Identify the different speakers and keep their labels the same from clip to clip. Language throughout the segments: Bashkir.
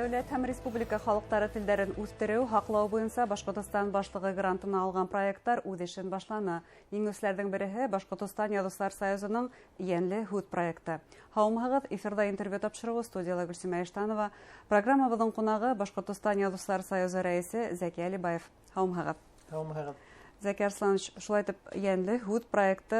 Speaker 1: Дәүләт һәм республика халыҡтары телдәрен үҫтереү, һаҡлау буйынса Башҡортостан Башлығы грантына алған проекттар үҙ эшен башланы. Еңеүселәрҙең береһе Башҡортостан Яҙыусылар союзының Йәнле һүҙ проекты. Һаумыһығыҙ, эфирҙа интервью тапшырыуы, студияла Гөлсимә Иштанова. Программабыҙҙың ҡунағы Башҡортостан Яҙыусылар союзы рәйесе Зәки Әлибаев. Һаумыһығыҙ.
Speaker 2: Һаумыһығыҙ.
Speaker 1: Зәки Арсланович, шулай итеп Йәнле һүҙ проекты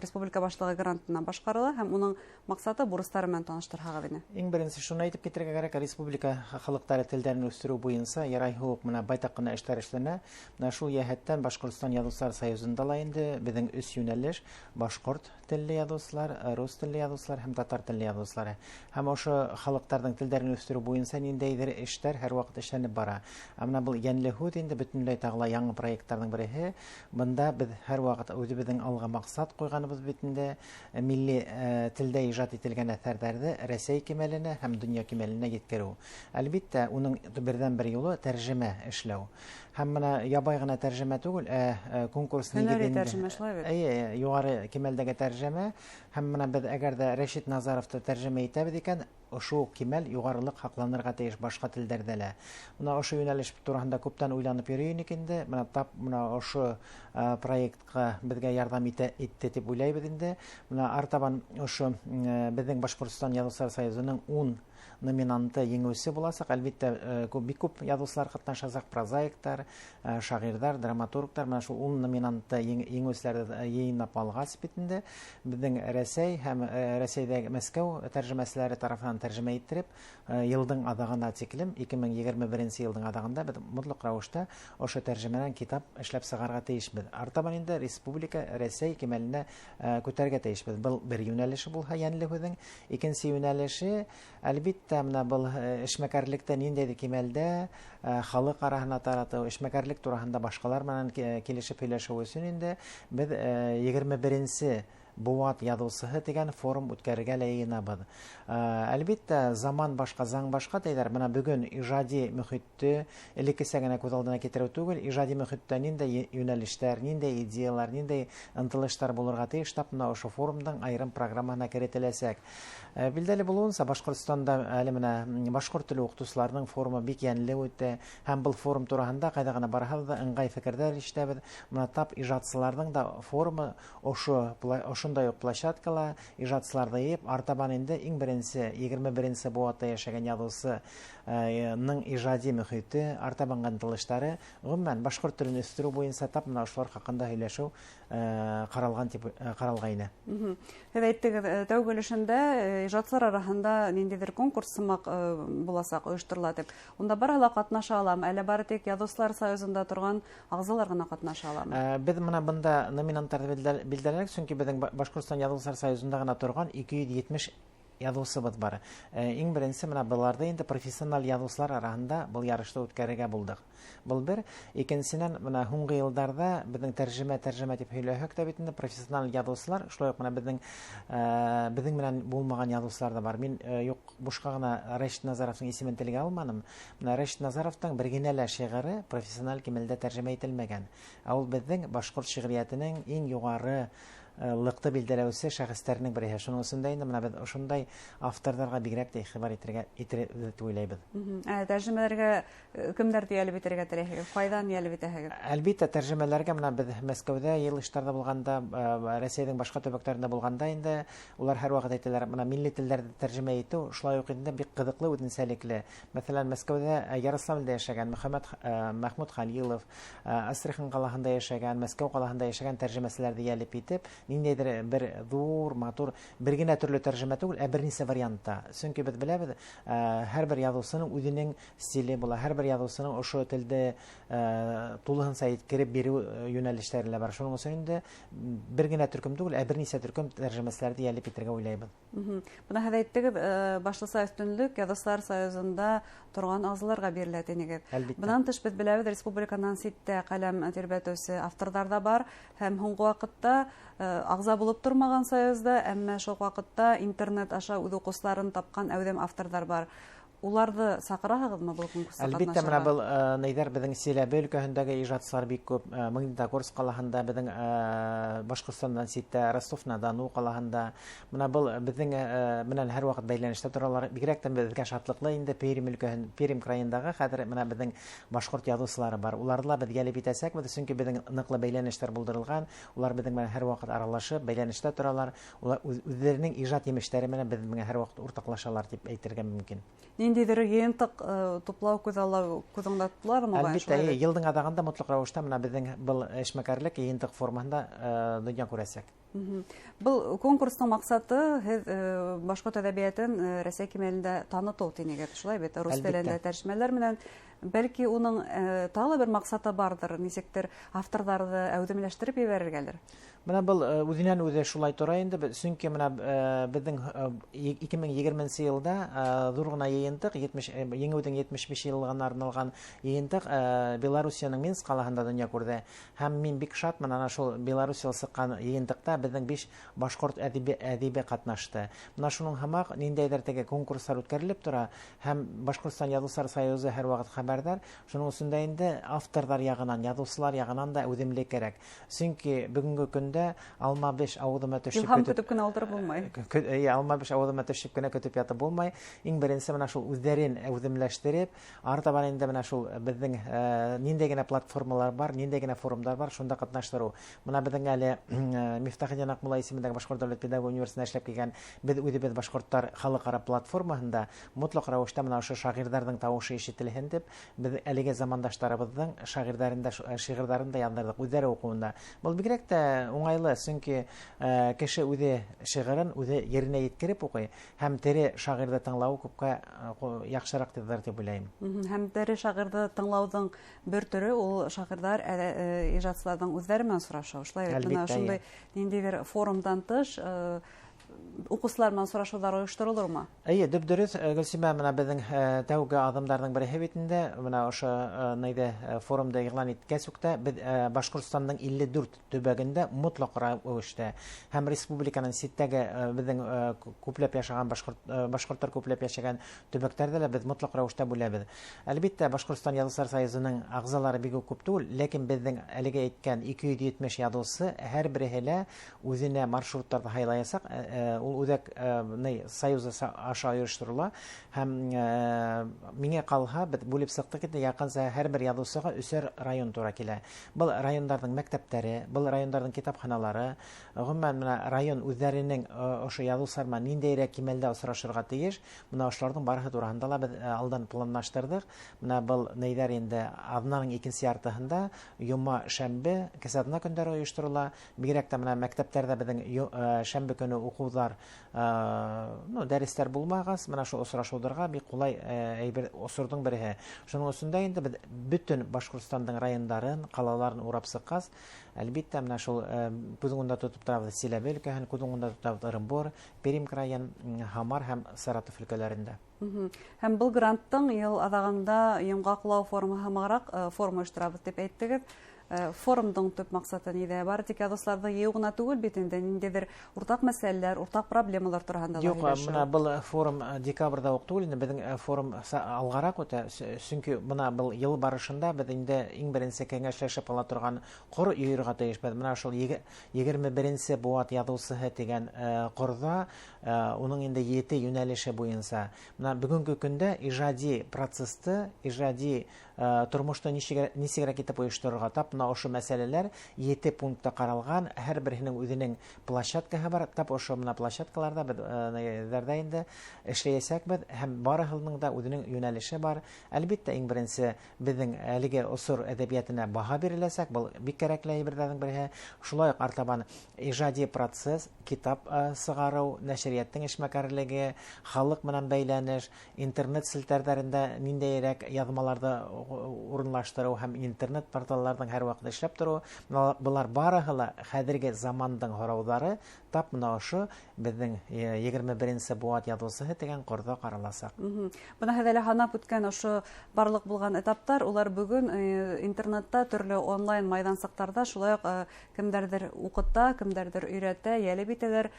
Speaker 1: республика башлығы грантынан башҡарыла һәм уның маҡсаты, бурыстары менән таныштырһағыҙ ине.
Speaker 2: Иң беренсе шуны әйтеп китергә кәрәк, республика халыҡтары телдәрен үҫтереү буйынса ярайһы уҡ менә байтаҡ ҡына эштәр эшләнә. Менә шул йәһәттән Башҡортостан Яҙыусылар союзында ла инде беҙҙең өс йүнәлеш: башҡорт телле яҙыусылар, рус телле яҙыусылар һәм татар телле яҙыусылар. Һәм ошо халыҡтарҙың телдәрен үҫтереү буйынса ниндәйҙер эштәр һәр ваҡыт эшләнеп бара. Ә менә был Йәнле һүҙ инде бөтөнләй тағы ла яңы проекттарҙың береһе. Бында беҙ һәр ваҡыт үҙебеҙҙең алға маҡсат ҡуйғаныбыҙ бит инде милли телдә ижад ителгән әҫәрҙәрҙе Рәсәй кимәленә һәм донъя кимәленә еткереү. Әлбиттә, уның берҙән-бер юлы тәржемә эшләү. Һәм бына ябай ғына тәржемә түгел, ә конкурс
Speaker 1: нигеҙендә тәржемә шулай бит.
Speaker 2: Эйе, юғары кимәлдәге тәржемә. Һәм бына беҙ әгәр ҙә Рәшит Назаровты тәржемә итәбеҙ икән, ошо уҡ кимәл юғарылыҡ һаҡланырға тейеш башҡа телдәрҙә лә. Бына ошо йүнәлеш тураһында күптән уйланып йөрөй инек инде. Бына тап бына ошо проектҡа беҙгә ярҙам итте тип уйлайбыҙ инде. Бына артабан ошо беҙҙең Башҡортостан Яҙыусылар союзының 10 номинанты еңеүсе буласаҡ. Әлбиттә, бик күп яҙыусылар ҡатнашасаҡ, прозаиктар, шағирҙар, драматургтар. Менә шул 10 номинантты еңеүселәрҙе йыйнап алғас бит инде беҙҙең Рәсәй һәм Рәсәйҙәге Мәскәү тәржемәселәре тарафынан тәржемә иттереп, йылдың аҙағына тиклем, 2021 йылдың аҙағында беҙ мотлаҡ рәүештә ошо тәржемәнән китап эшләп сығарырға тейешбеҙ. Артабан инде республика Рәсәй кимәленә күтәрергә тейешбеҙ. Был бер йүнәлеше булһа Йәнле һүҙҙең. Икенсе йүнәлеше, әлбиттә, менә был эшмәкәрлектә ниндәйҙер кимәлдә халыҡ араһына таратыу, эшмәкәрлек тураһында башҡалар менән килешеп һөйләшеү өсөн инде беҙ 21-нсе быуат яҙыусыһы тигән форум үткәрергә лә йыйынабыҙ. Әлбиттә, заман башҡа, заң башҡа тиҙәр. Бына бөгөн ижади мөхитте элеккесә генә күҙ алдына китереү түгел, ижади мөхиттә ниндәй йүнәлештәр, ниндәй идеялар, ниндәй ынтылыштар булырға тейеш, тап мына ошо форумдың айырым программаһына керетеләсәк. Билдәле булыуынса, Башҡортостанда әле менә башҡорт теле уҡытыусыларының форумы бик йәнле үтә, һәм был форум тураһында ҡайҙа ғына барһабыҙ ҙа ыңғай фекерҙәр ишетәбеҙ. Бына тап ижадсыларҙың да форумы ошондай уҡ площадкала ижадсыларҙы йыйып, артабан инде иң беренсе 21-нсе быуатта йәшәгән яҙыусының ижади мөхите, артабанғы ынтылыштары, ғөмүмән башҡорт телен үҫтереү буйынса тап мына ошолар хаҡында һөйләшеү ҡаралған тип ҡаралғайны.
Speaker 1: Һеҙ әйттегеҙ, тәүге өлөшөндә ижадсылар араһында ниндәйҙер конкурс һымаҡ буласаҡ, ойошторола тип. Унда барыһы ла ҡатнаша аламы, әллә бары тик Яҙыусылар союзында торған ағзалар ғына ҡатнаша аламы?
Speaker 2: Беҙ мына бында номинанттарҙы билдәләнек, сөнки беҙҙең Башҡортостан Яҙыусылар союзында ғына торған 270 яҙыусыбыҙ бар. Иң беренсе мына быларҙы инде профессиональ яҙыусылар араһында был ярышты үткәрергә булдыҡ. Был бер. Икенсенән, мына һуңғы йылдарҙа беҙҙең тәржемә, тәржемә тип һөйләһәк тә бит инде профессиональ яҙыусылар, шулай уҡ мына беҙҙең менән булмаған яҙыусылар ҙа бар. Мин юҡ, бушҡа ғына Рәшит Назаровтың исемен телгә алманым. Мына Рәшит Назаровтың бер генә лә шиғыры профессиональ кимәлдә тәржемә ителмәгән. Ә ул беҙҙең башҡорт шиғриәтенең иң юғары лыҡты билдәләүсе шәхестәренең береһе. Шуның өсөн дә инде мына беҙ ошондай авторҙарға бигерәк тә иғтибар итербеҙ тип уйлайбыҙ.
Speaker 1: Тәржемәләргә кемдәрҙе йәлеп итергә теләйһегеҙ? Ҡайҙан йәлеп итәһегеҙ?
Speaker 2: Әлбиттә, тәржемәләргә мына беҙ Мәскәүҙә йыйылыштарҙа булғанда, Рәсәйҙең башҡа төбәктәрендә булғанда инде улар һәр ваҡыт әйтәләр, мына милли телдәрҙе тәржемә итеү шулай уҡ инде бик ҡыҙыҡлы, үҙенсәлекле. Мәҫәлән, Мәскәүҙә, Ярославльдә йәшәгән Мәхмүт Халилов, Астрахань ҡалаһында йәшәгән, Мәскәү ҡалаһында йәшәгән тәржемәселәрҙе йәлеп итеп, ниндәйҙер бер ҙур, матур, бер генә төрлө тәржемә түгел, ә бер нисә вариантта. Сөнки беҙ беләбеҙ, һәр бер яҙыусының үҙенең стиле була, һәр бер яҙыусының ошо телде тулыһынса еткереп биреү йүнәлештәре лә бар. Шуның өсөн инде бер генә төркөм түгел, ә бер нисә төркөм тәржемәселәрҙе йәлеп итергә уйлайбыҙ.
Speaker 1: Бына һеҙ әйттегеҙ, башлыса өҫтөнлөк Яҙыусылар союзында торған ағзаларға бирелә тинегеҙ.
Speaker 2: Әлбиттә.
Speaker 1: Бынан тыш беҙ беләбеҙ, республиканан ситтә ҡәләм тирбәтеүсе авторҙар ҙа бар, һәм һуңғы ваҡытта ағза булып тормаған союзда, әммә шул ваҡытта интернет аша үҙ уҡыусыларын тапҡан әүҙем авторҙар бар. Уларҙы саҡыраһығыҙмы был конкурсҡа?
Speaker 2: Әлбиттә, менә был нейҙәр беҙҙең Силәбе өлкәһендәге ижадсылар бик күп. Магнитогорск ҡалаһында, беҙҙең Башҡортостандан ситтә, Ростов-на-Дону ҡалаһында. Менә был беҙҙең менән һәр ваҡыт бәйләнештә торалар. Бигерәк тә беҙгә шатлыҡлы инде Пермь өлкәһен, Пермь крайындағы хәҙер менә беҙҙең башҡорт яҙыусылары бар. Уларҙы ла беҙ йәлеп итәсәкбеҙ, сөнки беҙҙең ныҡлы бәйләнештәр булдырылған. Улар беҙҙең менән һәр ваҡыт аралашып, бәйләнештә торалар. Улар үҙҙәренең ижад емештәре менән беҙ менән һәр ваҡыт уртаҡлашалар тип әйтергә мөмкин.
Speaker 1: Ниндәйҙер йыйынтыҡ туплау күҙ уңында тотолармы?
Speaker 2: Әлбиттә, йылдың аҙағында мотлаҡ рәүештә менә беҙҙең был эшмәкәрлек йыйынтыҡ формаһында донъя күрәсәк.
Speaker 1: Был конкурстың маҡсаты һеҙ башҡорт әҙәбиәтен Рәсәй кимәлендә танытыу тинегеҙ, шулай бит? Рус телендә тәржемәләр менән. Бәлки уның тағы бер маҡсаты барҙыр, нисектер авторҙарҙы әүҙемләштереп ебәрергәлер.
Speaker 2: Менә был үҙенән үҙе шулай тора инде, сөнки менә беҙҙең 2020 йылда ҙур ғына йыйынтыҡ, Еңеүҙең 75 йыллығына арналған йыйынтыҡ Белоруссияның Минск ҡалаһында донъя күрҙе. Һәм мин бик шатмын, ана шул Белоруссияла сыҡҡан йыйынтыҡта беҙҙең 5 башҡорт әҙибе ҡатнашты. Менә шуның һымаҡ ниндәйҙер теге конкурстар үткәрелеп тора, һәм Башҡортостан Яҙыусылар союзы һәр ваҡыт хәбәрҙар. Шуның өсөн дә инде авторҙар яғынан, яҙыусылар яғынан да үҙемлек кәрәк. Сөнки бөгөнгө көндә алма беш ауыҙыма төшөп
Speaker 1: илһам көтөп кенә ултырып булмай.
Speaker 2: Алма беш ауыҙыма төшөп кенә көтөп ятып булмай. Иң беренсе менә шул үҙҙәрен үҙемләштереп, артабан инде менә шул беҙҙең ниндәй генә платформалар бар, ниндәй генә форумдар бар, шунда ҡатнаштырыу. Менә беҙҙең әле Мифтахетдин Аҡмулла исемендәге Башҡорт дәүләт педагогия университетында эшләп килгән беҙ үҙебеҙ башҡорттар халыҡ-ара платформаһында мотлаҡ рәүештә менә ошо шағирҙарҙың тауышы ишетелһен тип, беҙ әлеге замандаштарыбыҙҙың шағирҙарын да, шиғырҙарын да яҙҙырҙыҡ үҙҙәре уҡыуында. Был бигерәк тә уңайлы, сөнки кеше үҙе шиғырын үҙе еренә еткереп уҡый, һәм тере шағирҙы тыңлау күпкә яҡшыраҡ тип уйлайым.
Speaker 1: Һәм тере шағирҙы тыңлауҙың бер төрө ул шағирҙар, ижадсыларҙың үҙҙәре менән осрашыу. Шулай бит, бына шундай ниндәйҙер форумдан тыш уҡыусылар менән осрашыуҙар ойошторолормы?
Speaker 2: Эйе, дөп-дөрөҫ, Гөлсимә, менә беҙҙең тәүге аҙымдарҙың береһе бит инде, менә ошо нейҙе форумда иғлан иткәс үк тә беҙ Башҡортостандың 54 төбәгендә мотлаҡ рәүештә һәм республиканың ситтәге беҙҙең күпләп йәшәгән башҡорттар күпләп йәшәгән төбәктәрҙә лә беҙ мотлаҡ рәүештә бүләбеҙ. Әлбиттә, Башҡортостан Яҙыусылар союзының ағзалары бик күп түгел, ләкин беҙҙең әлеге әйткән 270 яҙыусы һәр береһе лә үҙенә маршруттарҙы һайлаясаҡ. Ул үҙәк союзы аша ойошторола, һәм миңә ҡалһа, беҙ бүлеп сыҡтыҡ инде, яҡынса һәр бер яҙыусыға өсәр район тура килә. Был райондарҙың мәктәптәре, был райондарҙың китапханалары, ғөмүмән менә район үҙҙәренең ошо яҙыусылар менән ниндәйерәк кимәлдә осрашырға тейеш, бына ошоларҙың барыһы тураһында ла беҙ алдан планлаштырҙыҡ. Бына был нейҙәр инде аҙнаның икенсе яртыһында йома, шәмбе, кесе аҙна көндәре ойошторола. Бигерәк тә менә мәктәптәрҙә беҙҙең шәмбе көнө уҡыуҙар, дәрестәр булмағас, менә шул осрашыуҙарға бик ҡулай әйбер осорҙоң береһе. Шуның өсөн дә инде беҙ бөтөн Башҡортостандың райондарын, ҡалаларын урап сыҡҡас, әлбиттә, менә шул күҙ уңында тотоп торабыҙ Силәбе өлкәһен, күҙ уңында тотабыҙ Ырымбур, Пермь крайын, Һамар һәм Саратов өлкәләрендә.
Speaker 1: Һәм был гранттың йыл аҙағында йомғаҡлау форумы һымағыраҡ форум ойошторабыҙ тип әйттегеҙ. Форумдың төп маҡсаты ниҙә? Бары тик яҙыусыларҙы йыйыу ғына түгел бит инде, ниндәйҙер уртаҡ мәсьәләләр, уртаҡ проблемалар тураһында ла
Speaker 2: Юҡ,
Speaker 1: һөйләшеү.
Speaker 2: Бына был форум декабрҙә уҡ түгел инде, беҙҙең форум алғараҡ үтә, сөнки бына был йыл барышында беҙ инде иң беренсе кәңәшләшеп ала торған ҡор йыйырға тейешбеҙ. Бына шул 21-нсе быуат яҙыусыһы тигән ҡорҙа, уның инде 7 йүнәлеше буйынса. Бына бөгөнгө көндә ижади процесты, ижади тормошто нисегерәк итеп ойошторорға, тап бына ошо мәсьәләләр 7 пунктта ҡаралған, һәр береһенең үҙенең площадкаһы бар. Тап ошо бына площадкаларҙа беҙ нейҙәрҙә инде эшләйәсәкбеҙ, һәм барыһының да үҙенең йүнәлеше бар. Әлбиттә, иң беренсе беҙҙең әлеге осор әҙәбиәтенә баһа биреләсәк, был бик кәрәкле әйберҙәрҙең береһе. Шулай уҡ артабан ижади процесс, китап сығарыу, нәшриәттең эшмәкәрлеге, халыҡ менән бәйләнеш, интернет селтәрҙәрендә ниндәйерәк яҙмаларҙы урынлаштырыу һәм интернет порталларҙың һәр ваҡыт эшләп тороуы, былар барыһы ла хәҙерге замандың һорауҙары, тап мына ошо беҙҙең 21-нсе быуат яҙыусыһы тигән ҡорҙа ҡараласаҡ.
Speaker 1: Бына һеҙ әле һанап үткән ошо барлыҡ булған этаптар, улар бөгөн интернетта төрлө онлайн майҙансыҡтарҙа шулай уҡ кемдәрҙер уҡыта, кемдәрҙер өйрәтә, йәлеп итәләр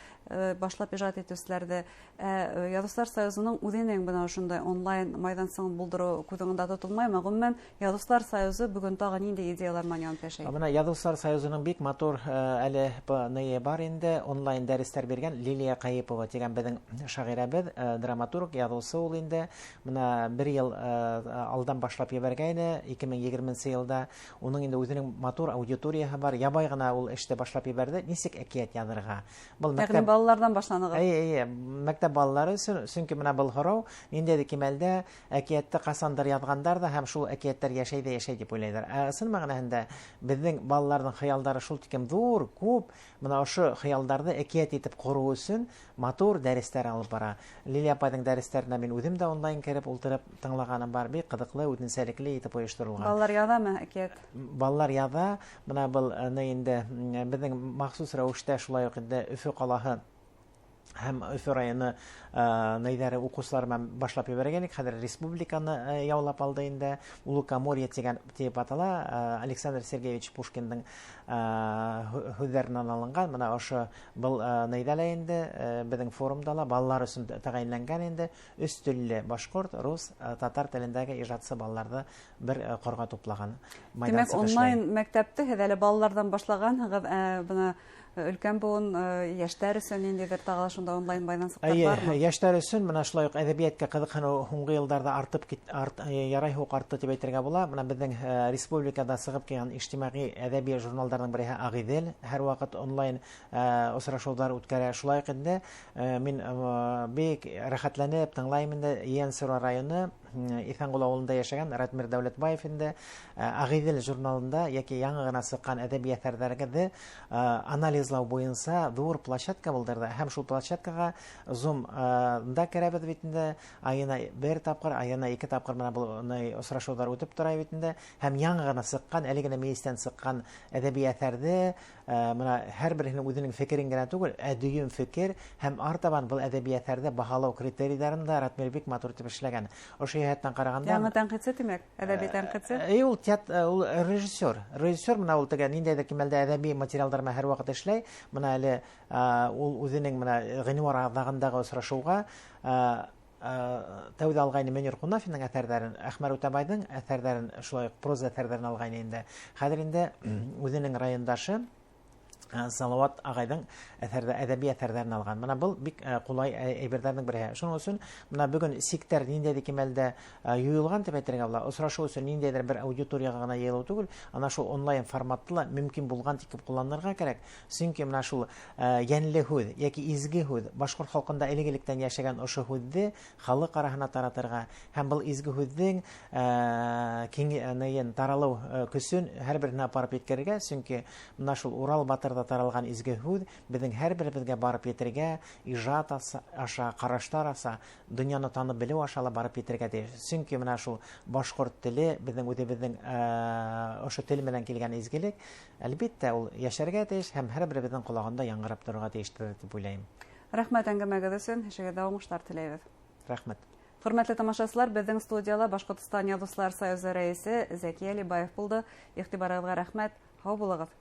Speaker 1: башлап ижад итеүселәрҙе. Яҙыусылар союзының үҙенең бына ошондай онлайн майҙансығын булдырыу күҙ уңында тотолмаймы? Ғөмүмән, Яҙыусылар союзы бөгөн тағы ниндәй идеялар менән янып йәшәй?
Speaker 2: Бына Яҙыусылар союзының бик матур әле ные бар инде, онлайн дәрестәр биргән Лилия Ҡайыпова тигән беҙҙең шағирәбеҙ, драматург, яҙыусы ул инде. Бына бер йыл алдан башлап ебәргәйне, 2020 йылда. Уның инде үҙенең матур аудиторияһы бар. Ябай ғына ул эште башлап ебәрҙе. Нисек әкиәт яҙырға? Был
Speaker 1: мәктәп балаларҙан башланығыҙ.
Speaker 2: Эйе, эйе, мәктәп балалары өсөн, сөнки бына был һорау ниндәйҙер кимәлдә әкиәтте ҡасандыр яҙғандар ҙа һәм шул әкиәттәр йәшәй ҙә йәшәй тип уйлайҙар. Ә ысын мәғәнәһендә беҙҙең балаларҙың хыялдары шул тиклем ҙур, күп. Бына ошо хыялдарҙы әкиәт итеп ҡороу өсөн матур дәрестәр алып бара. Лилия апайҙың дәрестәренә мин үҙем дә онлайн кереп ултырып тыңлағаным бар. Бик ҡыҙыҡлы, үҙенсәлекле итеп ойошторолған.
Speaker 1: Балалар яҙамы әкиәт?
Speaker 2: Балалар яҙа. Бына был ни инде беҙҙең махсус рәүештә шулай уҡ инде Өфө ҡалаһы һәм Өфө районы нейҙәре уҡыусылар менән башлап ебәргәнек. Хәҙер республиканы яулап алды инде. Лукоморье тигән тип атала, Александр Сергеевич Пушкиндың һүҙҙәренән алынған. Бына ошо был нейҙә лә инде беҙҙең форумда ла балалар өсөн тәғәйенләнгән инде өс телле башҡорт, рус, татар телендәге ижадсы балаларҙы бер ҡорға туплаған.
Speaker 1: Тимәк, онлайн мәктәпте һеҙ әле балаларҙан башлағанһығыҙ, бына өлкән быуын, йәштәр өсөн ниндәйҙер тағы ла шунда онлайн майҙансыҡтар бармы?
Speaker 2: Йәштәр өсөн бына шулай уҡ әҙәбиәткә ҡыҙыҡһыныу һуңғы йылдарҙа артып ярай һуҡ артты тип әйтергә була. Бына беҙҙең республикада сығып килгән ижтимағи әҙәби журналдарҙың береһе Ағиҙел һәр ваҡыт онлайн осрашыуҙар үткәрә. Шулай уҡ инде мин бик рәхәтләнеп тыңлайым инде Ейәнсура районы Иҫәнғол ауылында йәшәгән Ратмир Дәүләтбаев инде Ағиҙел журналында йәки яңы ғына сыҡҡан әҙәби әҫәрҙәрҙе анализлау буйынса ҙур площадка булдырҙы. Һәм шул площадкаға Zoom-да керәбеҙ бит инде, айына бер тапҡыр, айына ике тапҡыр бына был осрашыуҙар үтеп тора бит инде. Һәм яңы ғына сыҡҡан, әле генә мейестән сыҡҡан әҙәби әҫәрҙе бына һәр береһенең үҙенең фекерен генә түгел, ә дөйөм фекер һәм артабан был әҙәби әҫәрҙе баһалау критерийҙарын да Ратмир бик матур итеп эшләгән. Ошо йәһәттән ҡарағанда
Speaker 1: Яңы тәнҡитсе, тимәк, әҙәби тәнҡитсе?
Speaker 2: Ул театр, ул режиссер. Режиссер бына ул теге ниндәйҙер кимәлдә әҙәби материалдар менән һәр ваҡыт эшләй. Бына әле ул үҙенең бына ғинуар аҙағындағы осрашыуға тәүҙә алғайны Мөнир Ҡунафиндың әҫәрҙәрен, Әхмәр Үтәбайҙың әҫәрҙәрен, шулай уҡ проза әҫәрҙәрен алғайны инде. Хәҙер инде үҙенең райондашы Салауат ағайҙың әҙәби әҫәрҙәрен алған. Бына был бик ҡулай әйберҙәрҙең береһе. Шуның өсөн бына бөгөн сиктәр ниндәйҙер кимәлдә юйылған тип әйтергә була. Осрашыу өсөн ниндәйҙер бер аудиторияға ғына йыйылыу түгел, ана шул онлайн форматты ла мөмкин булған тиклем ҡулланырға кәрәк. Сөнки бына шул йәнле һүҙ йәки изге һүҙ, башҡорт халҡында элек-электән йәшәгән ошо һүҙҙе халыҡ араһына таратырға һәм был изге һүҙҙең киң таралыу көсөн һәр береһенә апарып еткерергә. Сөнки бына шул Урал батырҙа таралған изге һүҙ беҙҙең һәр беребеҙгә барып етергә, ижад аша, ҡараштар аша, донъяны танып белеү аша ла барып етергә тейеш. Сөнки бына шул башҡорт теле беҙҙең үҙебеҙҙең ошо тел менән килгән изгелек, әлбиттә, ул йәшәргә тейеш һәм һәр беребеҙҙең ҡолағында яңғырап торорға тейештер тип уйлайым.
Speaker 1: Рәхмәт әңгәмәгеҙ өсөн, эшегеҙҙә уңыштар теләйбеҙ.
Speaker 2: Рәхмәт.
Speaker 1: Хөрмәтле тамашасылар, беҙҙең студияла Башҡортостан Яҙыусылар союзы рәйесе Зәки Әлибаев булды. Иғтибарығыҙға рәхмәт. Һау булығыҙ.